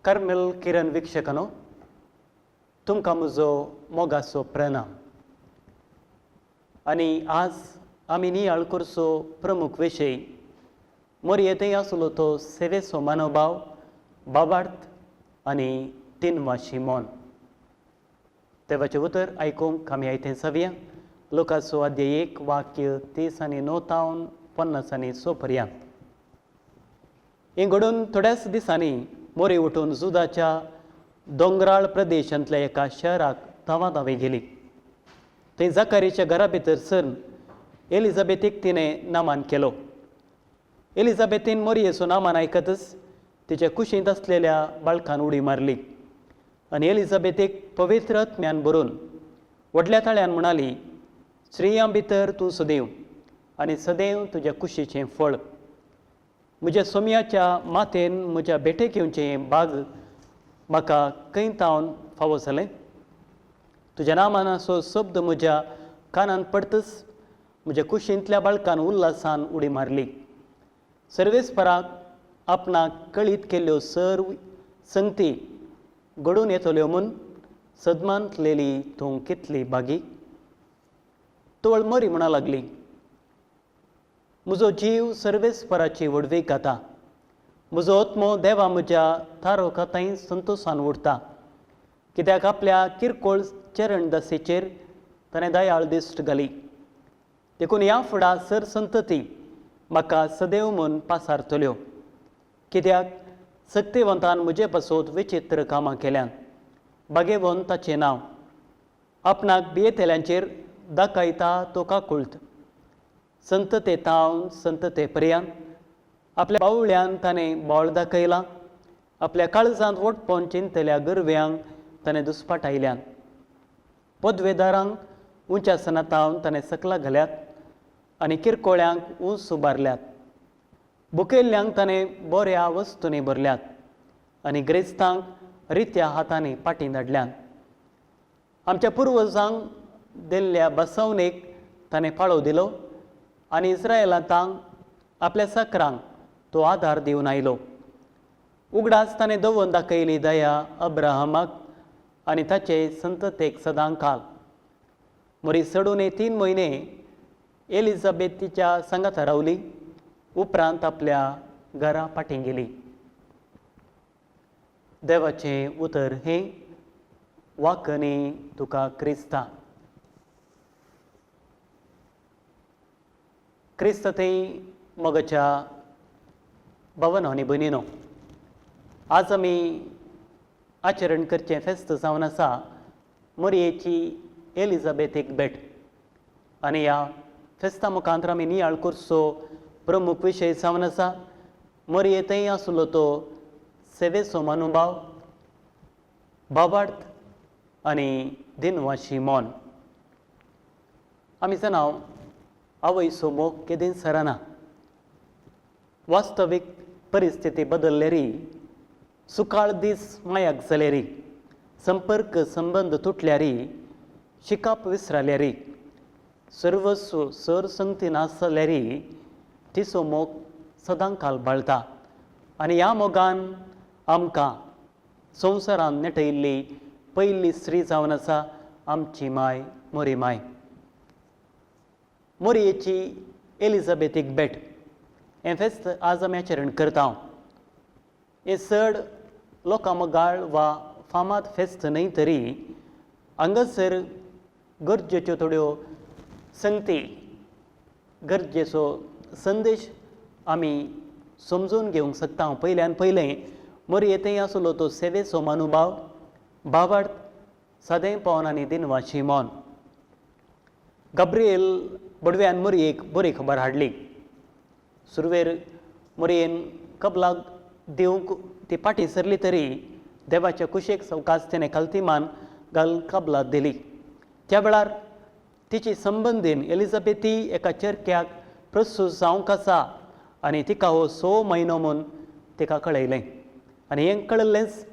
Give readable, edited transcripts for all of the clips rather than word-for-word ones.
Carmel किरण वीक्षकांनो, तुमकां म्हजो मोगाचो प्रणाम. आनी आज आमी नियाळ करचो प्रमुख विशय मोरये आसलो तो सेवेचो मनोभाव, बाबार्थ आनी तिनवाशी मन. देवाचें उतर आयकूंक आमी आयतें जावया. लोकाचो अध्याय 1 वाक्य 30 आनी 9 तावन 50 आनी 6 पर्यंत. हें घडून थोड्याच दिसांनी मोरी उठून जुदाच्या दोंगराळ प्रदेशांतल्या एका शहराक धांवा धांवी गेली. थंय जाकारीच्या घरा भितर सरन एलिझाबेथीक तिणें नामान केलो. एलिझाबेथीन मोरयेचो नामान आयकतच तिच्या कुशींत आसलेल्या बाळकान उडी मारली आनी एलिझाबेथीक पवित्र आत्म्यान भरून व्हडल्या ताळ्यान म्हणाली, स्त्रियां भितर तूं सदैव आनी सदैव तुज्या कुशीचें फळ. म्हज्या सोम्याच्या मातेन म्हज्या भेटेक येवचें बाग म्हाका खंय तावन फावो जालें? तुज्या नामानाचो शब्द म्हज्या कानान पडतच म्हज्या कुशींतल्या बाळकान उल्हासान उडी मारली. सर्वेस्पराक आपणाक कळीत केल्ल्यो सर्व संगती घडून येतल्यो म्हूण सदमांतलेली तूं कितली बागी. तवळ मरी म्हणा लागली, म्हजो जीव सर्वेस्पराची व्हडवीक गाता, म्हजो आत्मो देवा म्हज्या तारो थंय संतोशान उरता, कित्याक आपल्या किरकोळ चरणदासीचेर ताणें दयाळ दिश्ट घाली. देखून ह्या फुडा सर संतती म्हाका सदैव म्हूण पासारतल्यो, कित्याक सक्तिवंतान म्हजे पासत विचित्र कामां केल्यान. बागेवन ताचें नांव आपणाक भियेतल्यांचेर दाखयता तो काकुळत. संतते तावन संतते पर्यंत आपल्या बावळ्यान ताणें बोळ दाखयलां, आपल्या काळजांत वटपोवन चिंतल्या गरव्यांक ताणें दुस्पाटायल्यान. पदवेदारांक उंच्या सनातावन ताणें सकला घाल्यात आनी किरकोळ्यांक ऊंच उबारल्यात. बुकेल्ल्यांक ताणें बऱ्या वस्तूंनी भरल्यात आनी ग्रेस्तांक रित्या हातांनी पाटीं धाडल्यात. आमच्या पुर्वजांक दिल्ल्या बसवणेक ताणें पाळो दिलो आनी इस्रायलांतांक आपल्या सकरांक तो आदार दिवन आयलो. उगडास ताणें दवरून दाखयली दया अब्राहमाक आनी ताचे संततेक सदांकाल. मोरी चडून 3 म्हयने एलिझाबेथीच्या सांगाता रावली, उपरांत आपल्या घरा फाटीं गेली. देवाचें उतर हें वाकनी तुका क्रिस्ता. क्रिस्त थंय मोगाच्या भावानो आनी भयणीनो, आज आमी आचरण करचें फेस्त जावन आसा मोरयेची एलिझाबेथीक भेट. आनी ह्या फेस्ता मुखांत आमी नियाळ करचो प्रमुख विशय जावन आसा मोरये थंय आसलो तो सेवेचो मनोभाव, भावार्थ आनी दिनवाशी मन. आमी जाणा आवयचो मोग केदींच सरना. वास्तवीक परिस्थिती बदललेरी, सुकाळ दीस मायाक जालेरी, संपर्क संबंद तुटल्यारी, शिकाप विसराल्यारी, सर्वस्व सर संगती नासल्यारी तिचो मोग सदांकाल बाळता. आनी ह्या मोगान आमकां संवसारान नेटयल्ली पयली स्त्री जावन आसा आमची माय मोरी माय. मोरयेची एलिझाबेथीक भेट हें फेस्त आज आमी आचरण करता. हें चड लोकां मोगाळ वा फामाद फेस्त न्हय तरी हांगासर गरजेच्यो थोड्यो संगती, गरजेचो संदेश आमी समजून घेवंक शकता. पयल्यान पयलें मोरये थंय आसलो तो सेवेचो मनोभाव, भावार्थ, सादेंपण आनी दिनवाशी मन. गाब्रिएल बडव्यान मोरयेक बरी खबर हाडली. सुरवेर मोरयेन कबलाक दिवंक ती फाटीं सरली तरी देवाच्या कुशेक सवकास तिणें खालती मान घालून कबलात दिली. त्या वेळार तिची संबंदीन एलिझाबेथी एका चरक्याक प्रस्तूत जावंक आसा आनी तिका हो 6 म्हयनो म्हूण तिका कळयलें. आनी हें कळिल्लेंच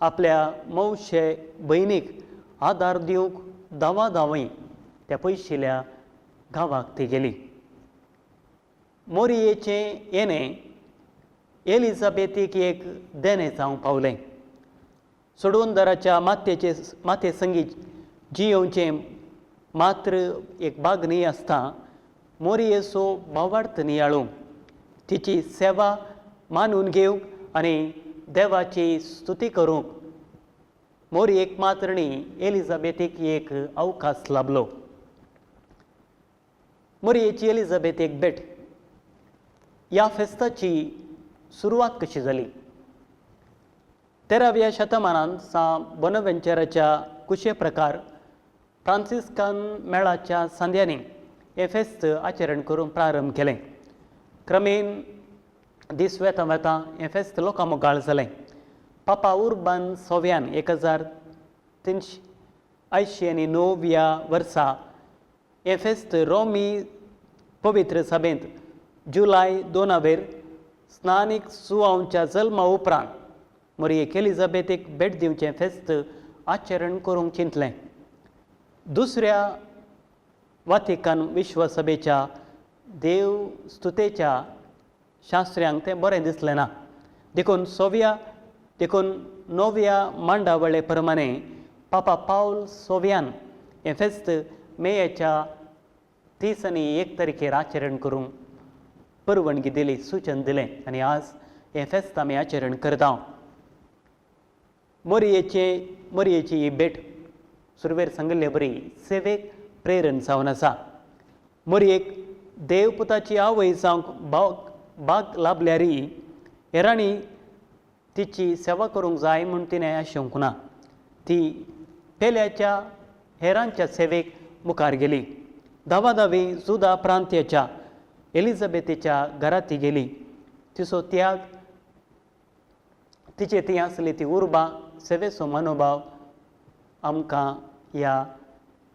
आपल्या मावशे भयणीक आदार दिवंक धांवा धांवी त्या पयशिल्या गांवाक ती गेली. मोरयेचें येणें एलिझाबेथीक एक देणें जावंक पावलें. सोडवणदाराच्या मातयेचे माते संगीत जियोवचें मात्र एक भाग न्ही आसता, मोरयेचो भावार्थ नियाळूंक, तिची सेवा मानून घेवंक आनी देवाची स्तुती करूंक मोरयेक मात्र न्ही, एलिजाबेथीक एक अवकाश लाबलो. मोरयेची एलिजाबेथीक भेट ह्या फेस्ताची सुरवात कशी जाली? 13व्या शतमानांत सां बोनावेंचराच्या कुशे प्रकार फ्रांसिस्कान मेळाच्या सांद्यांनी हें फेस्त आचरण करूंक प्रारंभ केलें. क्रमेन दीस वेता वेता हें फेस्त लोकां मुखार जालें. पापा उर्बान सोव्यान 1389 ह्या वर्सा हें फेस्त रोमी पवित्र सभेंत जुलय 2 स्नानीक सुवांवच्या जल्मा उपरांत मोरयेक एलिजाबेथीक भेट दिवचें फेस्त आचरण करूंक चिंतलें. दुसऱ्या वातिकान विश्वसभेच्या देव स्तुतेच्या शास्त्र्यांक तें बरें दिसलें ना, देखून देखून नव्या मांडावळे प्रमाणे पापा पावल सोव्यान हें फेस्त मेयाच्या 30 आनी 1 तारखेर आचरण करूंक परवानगी दिली, सूचन दिलें आनी आज हें फेस्त आमी आचरण करता. मोरयेची ही भेट सुरवेर सांगिल्ले बरी सेवेक प्रेरण जावन आसा. मोरयेक देवपुताची आवय जावंक भाग लाभल्यारी हेरांनी तिची सेवा करूंक जाय म्हूण तिणें आशेवंक ना. ती पेल्याच्या हेरांच्या सेवेक मुखार गेली. धावाधावी जुदा प्रांत्याच्या एलिजाबेथीच्या घरा ती गेली. तिचो त्याग, तिचे ती आसली ती उर्बा, सेवेचो मनोभाव आमकां ह्या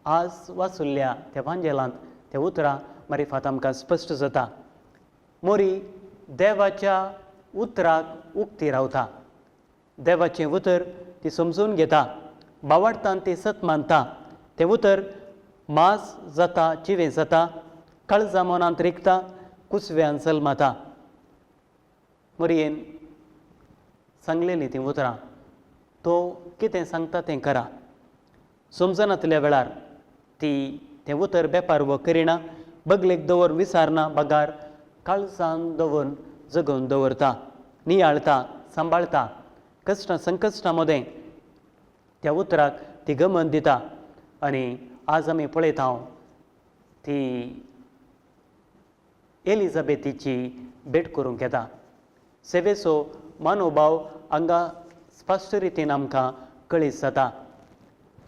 आज वाचुल्ल्या त्या वांजेलांत त्या उतरां मारिफात आमकां स्पश्ट जाता. मोरी देवाच्या उतराक उक्ती रावता, देवाचें उतर ती समजून घेता, बावाडतान ती सत मानता. तें उतर मास जाता, जिवें जाता, काळजा मनांत रिगता, कुसव्यान जल्माता. मोरयेन सांगलेलीं तीं उतरां, तो कितें सांगता तें करा. समजनातल्या वेळार ती तें उतर बेपारवो करिना, बगलेक दवर विसारना, बगार काळजान दवरून जगोवन दवरता, नियाळता, सांबाळता. कश्टां संकश्टां मदें त्या उतराक ती गमन दिता आनी आज आमी पळयता ती एलिजाबेथीची भेट करूंक येता. सेवेचो मनोभाव हांगा स्पश्ट रितीन आमकां कळीत जाता.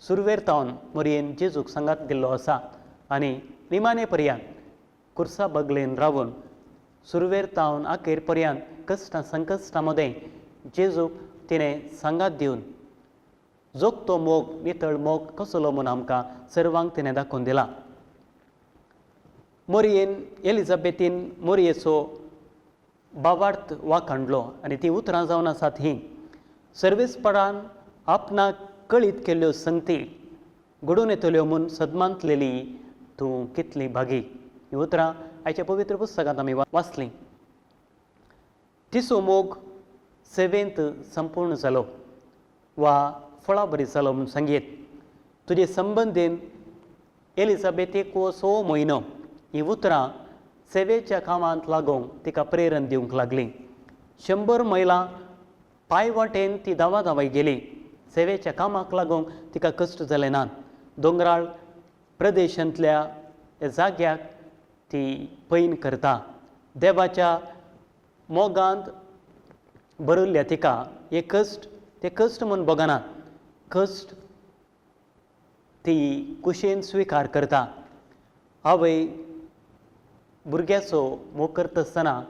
सुरवेर तावन मोरयेन जेजूक सांगात दिल्लो आसा आनी निमाणे पर्यंत कुर्सा बगलेन रावून सुरवेर तावन अखेर पर्यंत कश्टां संकश्टां मदें जेजूक तिणें सांगात दिवन जोगतो मोग, नितळ मोग कसलो म्हूण आमकां सर्वांक तिणें दाखोवन दिला. मोरयेन एलिजाबेथीन मोरयेचो बावार्थ वाखाणलो आनी तीं उतरां जावन आसात हीं: सर्वेस्परान आपणाक कळीत केल्ल्यो संगती घडून येतल्यो म्हूण सदमांतलेली तूं कितली भागी. हीं उतरां आयच्या पवित्र पुस्तकांत आमी वाचलीं. तिचो मोग सेवेंत संपूर्ण जालो वा फळाबरी जालो म्हूण सांगयेत. तुजे संबंदीन एलिजाबेथीक हो 6 म्हयनो हीं उतरां सेवेच्या कामांत लागूंक तिका प्रेरण दिवंक लागलीं. 100 मैलां पांय वाटेन ती धांवा धांवाय गेली. सेवेच्या कामाक लागूंक तिका कश्ट जाले नात. दोंगराळ प्रदेशांतल्या जाग्याक ती पैन करता. देवाच्या मोगांत भरिल्ल्या तिका हे कश्ट, ते कश्ट म्हूण भोगनात, कश्ट ती कुशेन स्विकार करता. आवय भुरग्याचो मोग करता आसतना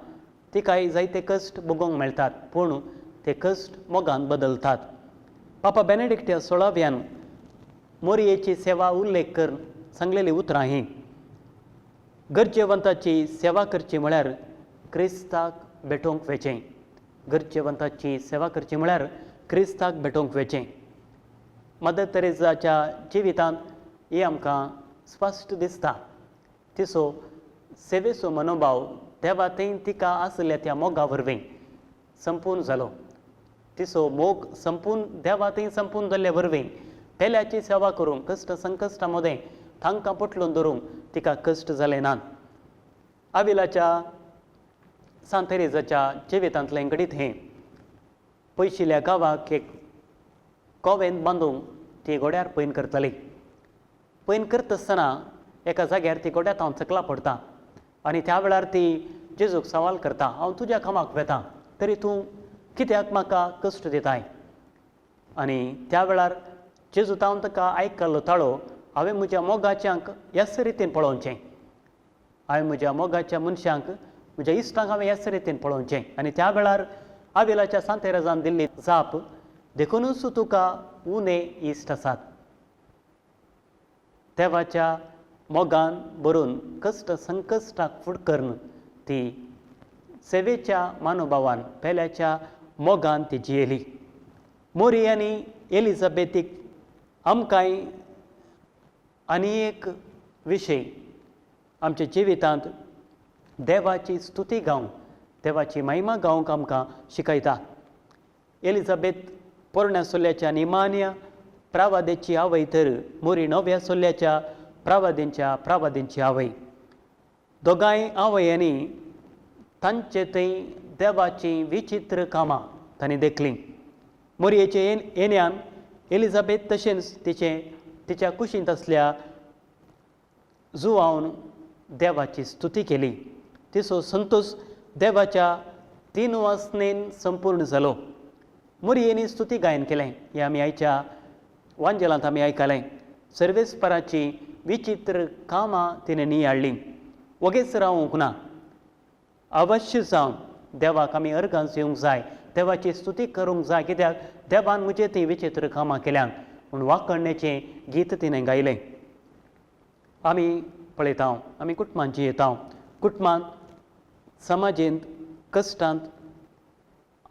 तिकाय जायते कश्ट भोगोवंक मेळटात, पूण ते कश्ट मोगान बदलतात. पापा बेनेडिक्ट 16व्यान मोरयेची सेवा उल्लेख करून सांगलेली उतरां हीं: गरजेवंताची सेवा करची म्हळ्यार क्रिस्ताक भेटोवंक वेचें. गरजेवंताची सेवा करची म्हळ्यार क्रिस्ताक भेटोवंक वेचें. मदर तेरेजाच्या जिवितांत हें आमकां स्पश्ट दिसता. तिचो सेवेचो मनोभाव देवा थंय तिका आशिल्ल्या त्या मोगा वरवीं संपूर्ण जालो. तिचो मोग संपून देवा थंय संपून जाल्ले वरवीं पेल्याची सेवा करूंक कश्ट संकश्टा मदें तांकां पोटलून धरूंक तिका कश्ट जाले नात. आविलाच्या सांत तेरेजाच्या जिवितांतलें घडीत हें. पयशिल्ल्या गांवाक एक कोवेंत बांदूंक ती घोड्यार पयन करताली. पयन करता आसतना एका जाग्यार ती घोड्या हांव सकला पडटा आनी त्या वेळार ती जेजूक सवाल करता, हांव तुज्या कामाक वेता तरी तूं कित्याक म्हाका कश्ट दिताय? आनी त्या वेळार जेजू तावन ताका आयकल्लो ताळो, हांवें म्हज्या मोगाच्यांक ह्याच रितीन पळोवचें, हांवें म्हज्या मोगाच्या मनशांक म्हज्या इश्टांक हांवें ह्याच रितीन पळोवचें. आनी त्या वेळार आविलाच्या सांत तेरेजान दिल्ली जाप, देखुनूच तुका उणे इश्ट आसात. देवाच्या मोगान भरून कश्ट संकश्टाक फुडकरून ती सेवेच्या मानोभावान पेल्याच्या मोगान ती जियेली. मोरी आनी एलिझाबेथीक आमकांय आनी एक विशय आमच्या जिवितांत देवाची स्तुती गावंक देवाची महिमा गावंक आमकां शिकयता. एलिझाबेथ पोरण्या सोल्याच्या निमान्या प्रावादेची आवय तर मोरी नव्या सोल्याच्या प्रावादेंच्या प्रावादेंची आवय. दोगांय आवयांनी तांचे थंय देवाचीं विचित्र कामां तांणी देखलीं. मोरयेचे येण्यान एलिझाबेथ तशेंच तिचें तिच्या कुशींत आसल्या जुवावन देवाची स्तुती केली. तिचो संतोश देवाच्या तीन वासनेन संपूर्ण जालो. मोरयेनी स्तुती गायन केलें हें आमी आयच्या वांजेलांत आमी आयकलें. सर्वेस्पराची विचित्र कामां तिणें नियाळ्ळीं. वगेच रावूंक ना, अवश्य जावन देवाक आमी अर्गां दिवंक जाय, देवाची स्तुती करूंक जाय, कित्याक देवान म्हजे तीं विचित्र कामां केल्यात म्हूण वाखणण्याचें गीत तिणें गायलें. आमी पळयता, आमी कुटुंबांत जियेता, कुटुंबांत समाजेंत कश्टांत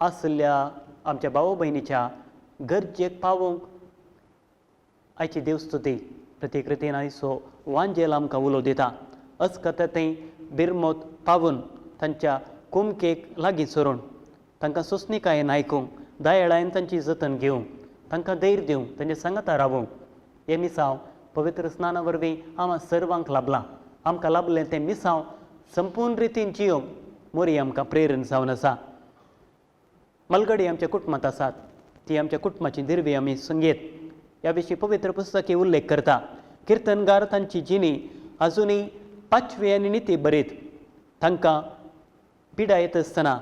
आशिल्ल्या आमच्या भाव भयणीच्या गरजेक पावोवंक आयची देवस्तुती प्रतिकृतीन आयचो वांजेल आमकां उलो दिता. अस्कत थंय बिरमोत पावून तांच्या कुमकेक लागीं सरून तांकां सोंसणीकायेन आयकूंक, दयाळायेन तांची जतन घेवंक, तांकां धैर्य दिवंक, तांचे सांगाता रावूंक हें मिसांव पवित्र स्नाना वरवीं आमकां सर्वांक लाभलां. आमकां लाभलें तें मिसांव संपूर्ण रितीन जियोवंक मोरी आमकां प्रेरण जावन आसा. मलगडी आमच्या कुटुंबांत आसात, ती आमच्या कुटुंबाची दिरवी आमी संगीत ह्या विशीं पवित्र पुस्तकी उल्लेख करता. किर्तनगार तांची जिणी आजुनूय पाचवी आनी निती बरीत तांकां पिडा येत आसतना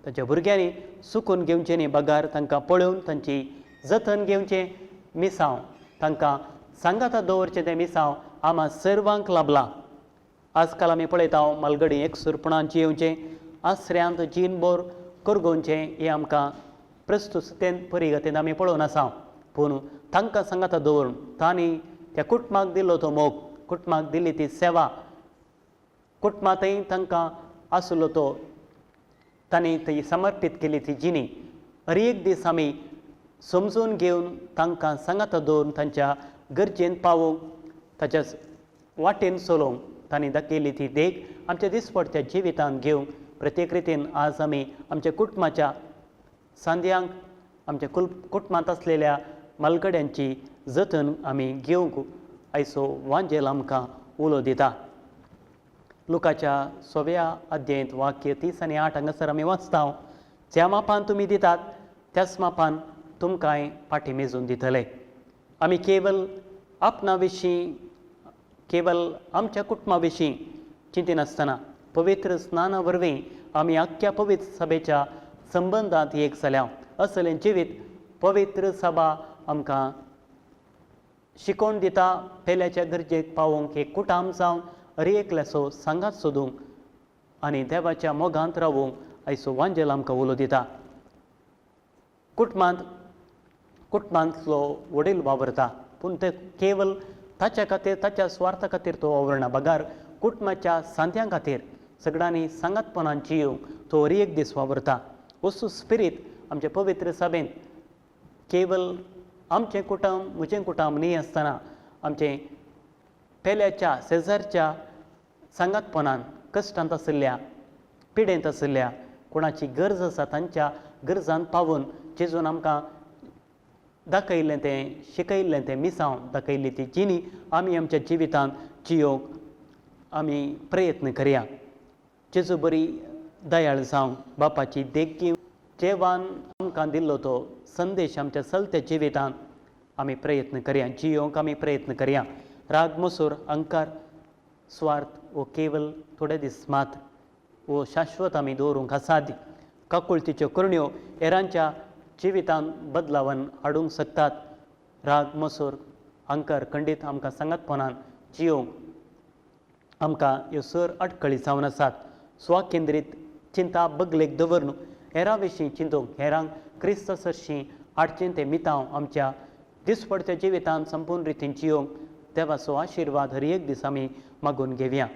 तांच्या भुरग्यांनी सुकून घेवचें न्ही बगार तांकां पळोवन तांची जतन घेवचें मिसांव तांकां सांगाता दवरचें तें मिसांव आमा सर्वांक लाभलां. आजकाल आमी पळयता मालगडी एकसुरपणान जियेवचें, आसऱ्यांत जीणभर करगोवचें हें आमकां प्रस्तुत परिगतेन आमी पळोवन आसा. पूण तांकां सांगाता दवरून तांणी त्या कुटुंबाक दिल्लो तो मोग, कुटुंबाक दिल्ली ती सेवा, कुटुंबांतय तांकां आसलो तो तांणी ती समर्पीत केली ती जिणी हर एक दीस आमी समजून घेवन तांकां सांगाता दवरून तांच्या गरजेन पावोवंक, ताच्या वाटेन चलोवंक तांणी दाखयली ती देख आमच्या दिसपडत्या जिवितांत घेवंक प्रत्येक रितीन आज आमी आमच्या कुटुंबाच्या सांद्यांक आमच्या कुटुंबांत आसलेल्या मालगड्यांची जतन आमी घेवंक आयचो वांजेल आमकां उलो दिता. लुकाच्या 6व्या अध्यायंत वाक्य 30 आनी 8 हांगासर आमी वाचता, ज्या मापान तुमी दितात त्याच मापान तुमकांय फाटीं मेजून दितले. आमी केवल आपणा विशीं, केवल आमच्या कुटुंबा विशीं चिंतिनासतना पवित्र स्नाना वरवीं आमी आख्ख्या पवित्र सभेच्या संबंदांत एक जाल्या. असलें जिवीत पवित्र सभा आमकां शिकोवन दिता. पेल्याच्या गरजेक पावोवंक एक कुटाम जावन हर एकल्याचो सांगात सोदूंक आनी देवाच्या मोगांत रावूंक आयचो वांजेल आमकां उलो दिता. कुटुंबांत कुटुंबांतलो वडील वावरता, पूण ते केवल ताच्या खातीर, ताच्या स्वार्था खातीर तो वावरना, बगार कुटुंबाच्या सांत्यां खातीर सगळ्यांनी सांगातपणान जियोवंक तो हर एक दीस वावरता. वस्तू स्पिरीत आमच्या पवित्र सभेंत केवल आमचें कुटुंब, म्हजें कुटुंब न्ही आसतना आमचें पेल्याच्या शेजारच्या सांगातपणान कश्टांत आशिल्ल्या, पिडेंत आशिल्ल्या, कोणाची गरज आसा तांच्या गरजान पावून जेजून आमकां दाखयल्लें तें शिकयल्लें तें मिसांव दाखयल्ली ती जिणी आमी आमच्या जिवितांत जियोवंक आमी प्रयत्न करया. जेजू बरी दयाळ जावंक बापाची देख घेवन देवान आमकां दिल्लो तो संदेश आमच्या चलत्या जिवितांत आमी प्रयत्न करया, जियोवंक आमी प्रयत्न करया. राग, मसूर, अहंकार, स्वार्थ वो केवल थोडे दीस मात वो शाश्वत आमी दवरूंक असाध्य. काकुळतीच्यो करण्यो हेरांच्या जिवितांत बदलावन हाडूंक शकतात. राग, मसूर, अहंकार खंडीत आमकां सांगातपणान जियोवंक आमकां ह्यो सर अटकळी जावन आसात. स्वकेंद्रीत चिंता बगलेक दवरून हेरां विशीं चिंतूंक, हेरांक क्रिस्त सरशीं हाडचें तें मितांव आमच्या दिसपडत्या जिवितांत संपूर्ण रितीन जियोवंक देवाचो आशिर्वाद हर एक दीस आमी मागून घेवया.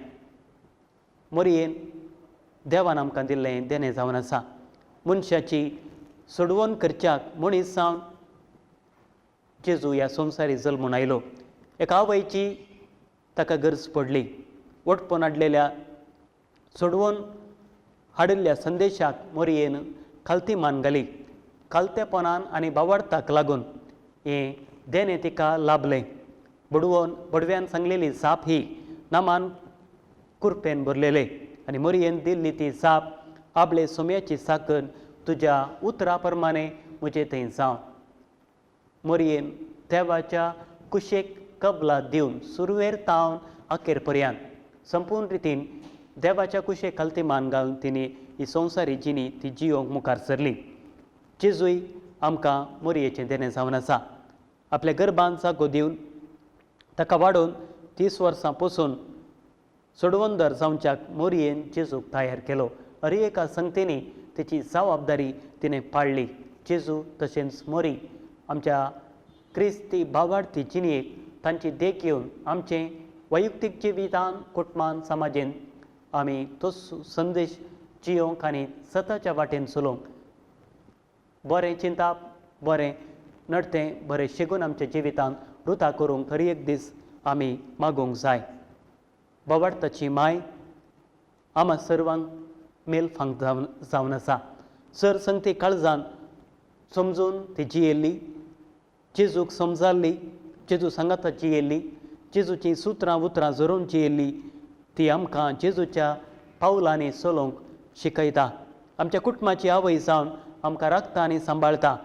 मोरयेन देवान आमकां दिल्लें देणें जावन आसा. मनशाची सोडवण करच्याक मनीस जावन जेजू ह्या संवसारी जल्मून आयलो. एका आवयची ताका गरज पडली. वटपोन हाडलेल्या सोडवून हाडिल्ल्या संदेशाक मोरयेन खालती मान घाली. खालतेपणान आनी बावडताक लागून हें देणें तिका लाभलें. बडवोन बडव्यान सांगलेली जाप ही नामान कुरपेन भरलेले आनी मोरयेन दिल्ली ती जाप आपले सोम्याची साकन तुज्या उतरा प्रमाणे म्हजे थंय जावं. मोरयेन देवाच्या कुशेक कबला दिवन सुरवेर तावन अखेर पर्यंत संपूर्ण रितीन देवाच्या कुशेक खालती मान घालून तिणें ही संवसारी जिणी ती जियोवंक मुखार सरली. जेजूय आमकां मोरयेचें देणें जावन आसा. आपल्या गर्भान जागो दिवन ताका वाडोवन 30 वर्सां पसून सोडवंदर जावच्याक मोरयेन जेजूक तयार केलो. हर एका संगतींनी तेची जबाबदारी तिणें पाळ्ळी. जेजू तशेंच मोरी आमच्या क्रिस्ती भावार्थी जिणेक तांची देख घेवन आमचें वैयक्तीक जिवितान, कुटुंबान, समाजेन आमी तो संदेश जियोवंक आनी सताच्या वाटेन चलोवंक बरें चिंताप, बरें नडतें, बरें शिकून आमच्या जिवितांत रुता करूंक हर एक दीस आमी मागूंक जाय. बावडताची माय आमा सर्वांक मेल फांक जावन आसा. सर संगती काळजान समजून ती जियेल्ली, जेजूक समजाल्ली, जेजू सांगाता जियेल्ली, जेजूचीं सुत्रां उतरां झरोवन जियेल्ली ती आमकां जेजूच्या पावलांनी चलोवंक शिकयता. आमच्या कुटुंबाची आवय जावन आमकां राखता आनी सांबाळटा.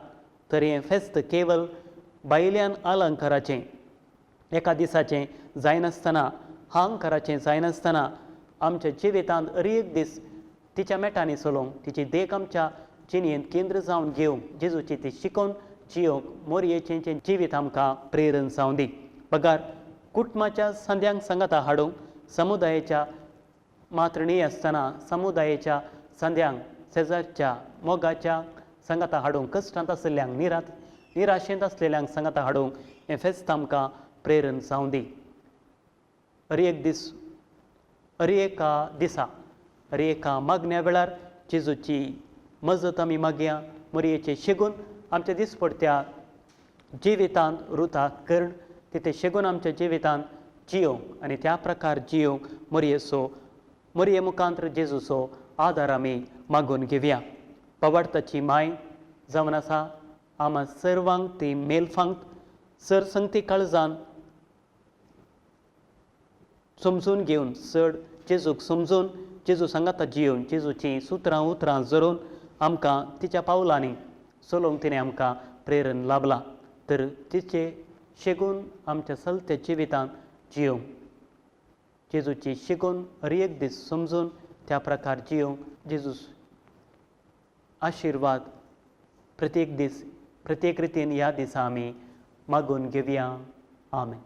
तर हें फेस्त केवल भायल्यान अलंकाराचें एका दिसाचें जायनासतना, अहंकाराचें जायनासतना आमच्या जिवितांत हर एक दीस तिच्या मेटांनी चलोवंक, तिची देख आमच्या जिणेंत केंद्र जावन घेवंक, जेजूची ती शिकोवन जियोवंक मोरयेचें जिवीत आमकां प्रेरण जावं दी. बगार कुटुंबाच्या संद्यांक सांगाता हाडूंक, समुदायाच्या मात्र न्ही आसतना समुदायाच्या संद्यांक, शेजारच्या मोगाच्या सांगाता हाडूंक, कश्टांत आशिल्ल्यांक, निराशेंत आसलेल्यांक सांगाता हाडूंक हें फेस्त आमकां प्रेरण जावं दी. हर एक दीस, हर एका दिसा, हर एका मागण्या वेळार जेजूची मजत आमी मागया. मोरयेचें शिकून आमच्या दिसपडत्या जिवितांत रुता कर्ण तिथे शिकून आमच्या जिवितांत जियोवंक आनी त्या प्रकार जियोवंक मोरयेचो, मोरये मुखांत जेजूचो आदार आमी मागून घेवया. पवाडताची माय जावन आसा आमा सर्वांक ती मेलफांक सर संगती काळजान समजून घेवन, चड जेजूक समजून, जेजू सांगाता जियोवन, जेजूचीं सुत्रां उतरां झरोवन आमकां तिच्या पावलांनी चलोवंक तिणें आमकां प्रेरण लाभलां. तर तिचे शिकून आमच्या चलत्या जिवितांत जियोवंक, जेजूची शिकून हर एक दीस समजून त्या प्रकार जियोवंक जेजू आशिर्वाद प्रत्येक दीस प्रत्येक रितीन ह्या दिसा आमी मागून घेवया. आमेन.